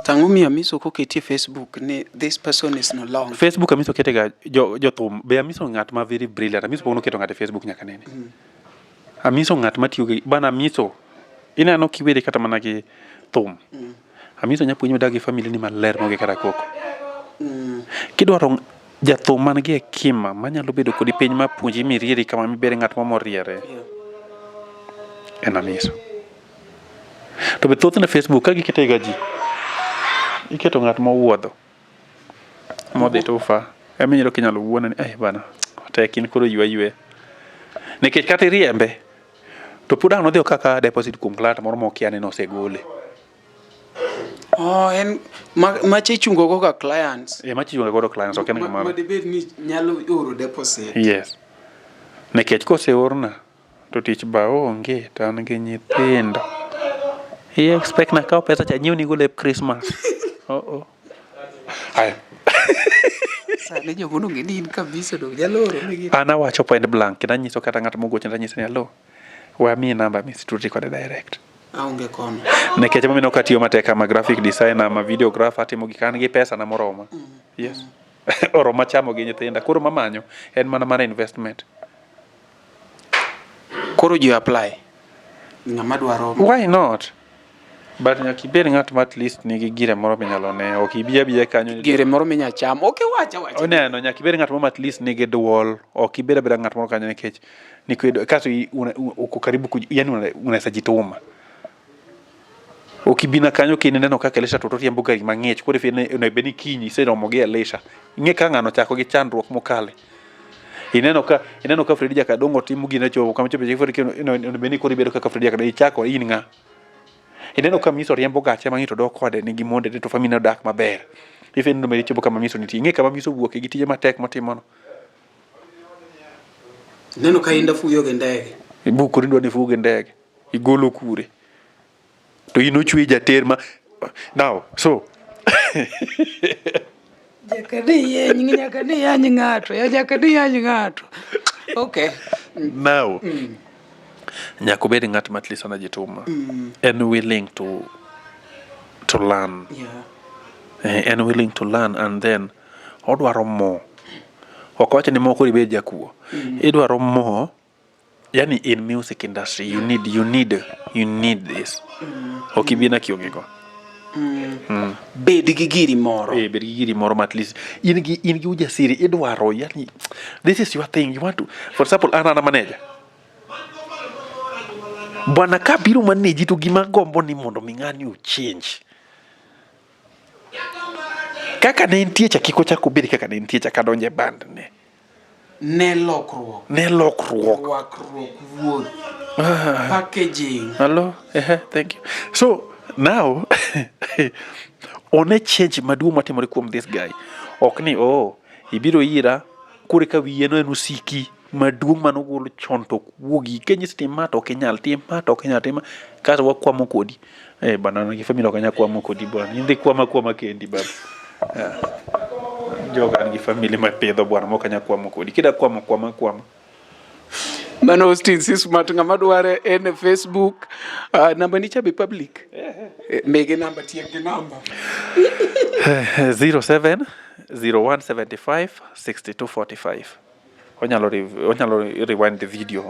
Tang'o miyo Amiso koketi e Facebook ni this person is no longer. Facebook Amiso ketega jothum. Be Amiso ng'at ma very brilliant. Amiso pok noketo ng'ato e Facebook nyaka nene. Amiso ng'at matiyo gi bana Amiso. Ineno kiweri kata mana gi thum. Amiso nya puonji midag gi family ni maler maonge kata koko. Kidwaro jathum man gi hekima manyalo bedo kodi piny ma puonji mirieri kama mibed ng'at moro moriere. En Amiso. To be thothne Facebook ka gikete ga ji, iketo ng'at mowuodho modhi too far. Ema iyudo kinyalo wuone ni eh bana tek in koro ywe ayweya. Nikech kata iriembe to pod ang' nodhi okaka deposit kuom client moro mokia ni nosegole. Oh, en macha ichungo go ga clients. Eh, macha ichungo godo clients ok en gimoro. Ma dibed ni nyalo oro deposit. Yes. Nikech koseorna to tich ba onge to an gi nyithindo. I expect na kaw pesa cha nyiewni go lep Christmas. Oh oh. Aya. Sani joma onge ni in kabisa dong nyalo oro negi. An awacho point blank kendo anyiso kata ng'at mogochona tanyiso ni hello. We amiyi namba mi tudri kode direct. Aonge kono. Nikech emomiyo ok atiyo matek ama graphic designer, ama videographer, atimo gik an gi pesa na moroma. Yes. Oroma chamo gi nyithinda. Koro mamanyo en mana mana investment. Koro ji apply. Ng'ama dwaro. Why not? But nyaka ibed ng'at ma at least nigi gire moro minyalo ne. Ok ibi abiya kanyo. Gire moro minya chamo. Ok iwacha wacha. Oneno nyaka ibed ng'at moro ma at least nigi duol. Ok ibed abeda ng'at moro kanyo nikech nikwedo kaso uko karibu yani unaweza jituma. Ok ibina kanyo kineno kaka Elisha to riembo gari mang'ich. Koro ifine onego bed ni kiny iseromo gi Elisha. Ing'e ka ng'ano ochako gi chandruok mokale. Ineno ka Fredi Jakadongo timo gine chopo kama chopo Fredi onego bed ni koro ibedo kaka Fredi Jakadongo ichako in ng'a. Ineno ka Miso riembo gache mang'ich to dok kode nigi monde to family odak maber. Ifine onego bed ni ichopo kama Miso nitie. Ing'e kama Miso wuoke gi tije matek motimo no. Ineno ka inda fuyo gi ndege. Ibukori idwa ni ifuyo gi ndege. Igolo kure. To in ochwe jater ma now so Nyaka ni yeny, nyaka ni yany ng'ato, ya nyaka ni yany ng'ato. Okay. Now nyaka obed ng'at ma at least anajituma. En willing to learn. En willing to learn and then odwaro more. Ok owacho ni moko ibed jakuo. Idwaro more. Yani in music industry you need this. Ok ibi na kionge go. Bed gi giri moro. Bed gi giri moro ma at least in gi ujasiri idwaro yani this is your thing you want to. For example an ana manager. Bwana ka biro manage to gima gombo ni mondo mi ng'ani o change. Kaka ne entie cha kik ochak obed kaka ne entie cha kadonjo e band ne. Ne lokruok. Ne lokruok. Rwakruok, wuoth. Packaging. Hello? Thank you. So now one change maduong' matimore kuom this guy. Ok ni oh, ibiro ira koro eka wiye no en osiki maduong' manogolo chon to ok wuogi. Kinyisi tim ma to ok inyal, tim ma to ok inyal, tim ma kasto wakwamo kodi. Eh bana an gi family ok anyal kwamo kodi bwana. Idhi kwama kwama kendi baba. Yeah. Joga an gi family mapidho bwana mok anyal kwamo kodi. Kida kwamo kwama kwama. Mano Austin C Smart ng'ama dware en e Facebook. Namba ni cha be public. Mege namba tiek gi namba. 07 01 75 62 45. Onyalo rewind the video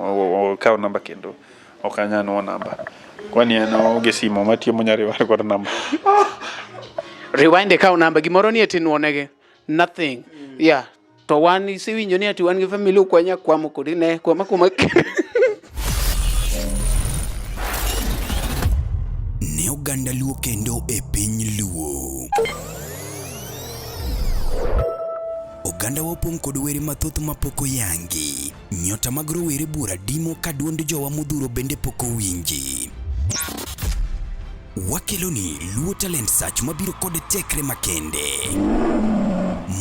okaw namba kendo. Ok anyal nuo namba. Kwani en onge simo matiyo monyalo rewind godo namba. Rewind ikaw namba gimoro ni eti nuonegi. Nothing. Yeah. To wan isewinjo ni ati wan gi family ok wanyal kwamo kodi ne kwama kwama. Ne oganda Luo kendo e piny Luo. Oganda wa opong' kod were mathoth mapok oyangi. Nyota mag rowere buora dimo ka duond jowa modhuro bende pok owinji. Wakeloni Luo Talent Search mabiro kod tekre makende.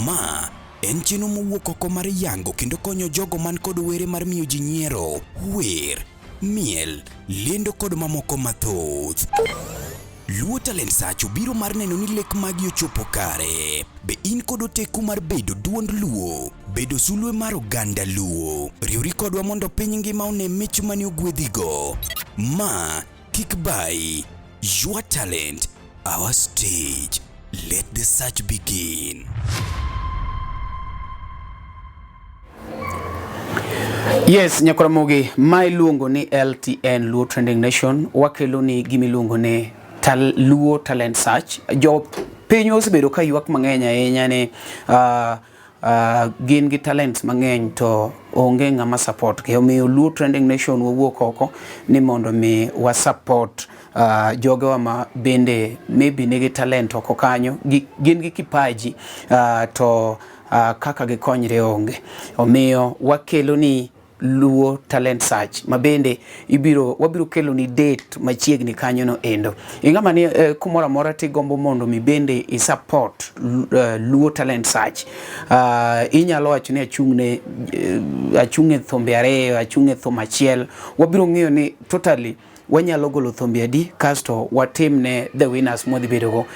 Ma en chenro mowuok oko mar yango kendo konyo jogo man kod were mar miyo ji nyiero, wer, miel, lendo kod mamoko mathoth. Luo Talent Search obiro mar neno ni lek magi ochopo kare. Be in kod oteku mar bedo duond Luo, bedo sulwe mar oganda Luo? Riwri kodwa mondo piny ngima one mich mane ogwedhigo. Ma kik bayi. Your talent, our stage. Let the search begin. Yes, Nyakoramogi, ma iluongo ni LTN Luo Trending Nation, wakelo ni gima iluongo ni Luo Talent Search. Jo piny osebedo ka ywak mang'eny ahinya ni gin gi talents mang'eny to onge ng'ama support gi. Omiyo Luo Trending Nation wawuok oko ni mondo mi wa support jogewa ma bende maybe nigi talent oko kanyo, gin gi kipaji to kaka gikonyre onge. Omiyo wakelo ni Luo Talent Search ma bende wabiro kelo ni date machiegni kanyo no endo. Ing'ama ni kumoro amora tigombo mondo mi bende i support Luo Talent Search. Inyalo wacho ni achung' e thumbe ariyo, achung' e thum achiel. Wabiro ng'iyo ni totally wanyalo golo thumbe adi kasto watimne the winners mwadhi bedogo.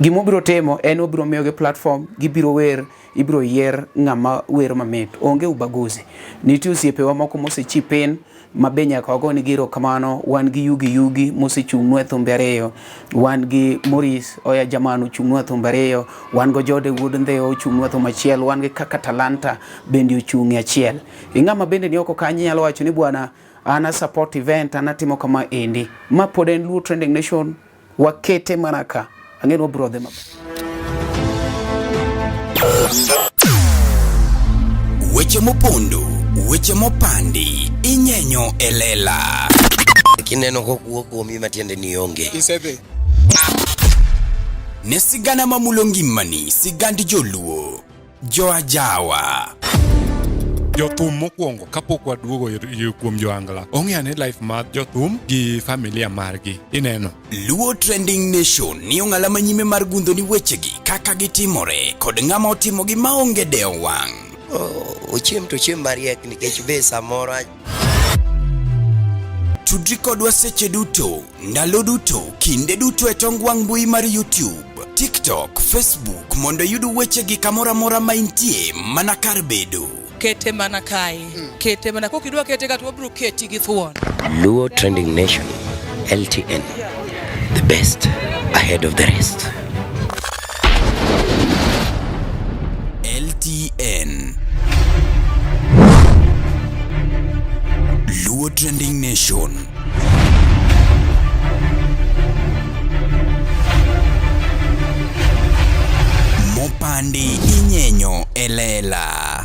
Gima wabiro timo en wabiro miyogi platform, gibiro wer, ibiro yier ng'ama wero mamit. Onge ubaguzi. Nitie osiepewa moko mosechip in ma be nyaka wagonegi erokamano. Wan gi Yugi Yugi mosechung'nwa e thumbe ariyo. Wan gi Maurice Oya Jaman ochung'nwa e thumbe ariyo. Wan go Jode Wuod Ndhewa ochung'nwa e thum achiel. Wan gi Kaka Talanta bende ochung' e achiel. Ing'ama bende ni oko kanyo inyalo wacho ni bwana an a support event, an atimo kama endi. Ma pod en Luo Trending Nation, wakete mana ka. Ang'e ni wabiro dhi maber. Weche mopondo, weche mopandi, inyenyo e lela. Kineno kokuo kuomi matiende ni onge. Isedhi. Ne sigana mamulo ngimani, sigand joluo, joajawa. Jothum mokwongo kapok waduogo kuom joangla ong'e ane life mar jothum gi familia margi ineno. Luo Trending Nation ni ong'ala manyime mar gundho ni wechegi kaka gitimore kod ng'ama otimogi maonge dewo wang'. Ochiem to ochiem mariek nikech be samoro Tudri kodwa seche duto, ndalo duto, kinde duto e tong wang' mbui mar YouTube, TikTok, Facebook mondo iyud wechegi kamoro amora ma intie mana kar bedo. Kete mana kae. Kete mana kok idwa kete ka to wabiro keti gi thuon. Luo Trending Nation, LTN, the best ahead of the rest. LTN Luo Trending Nation. Mopandi inyenyo e lela.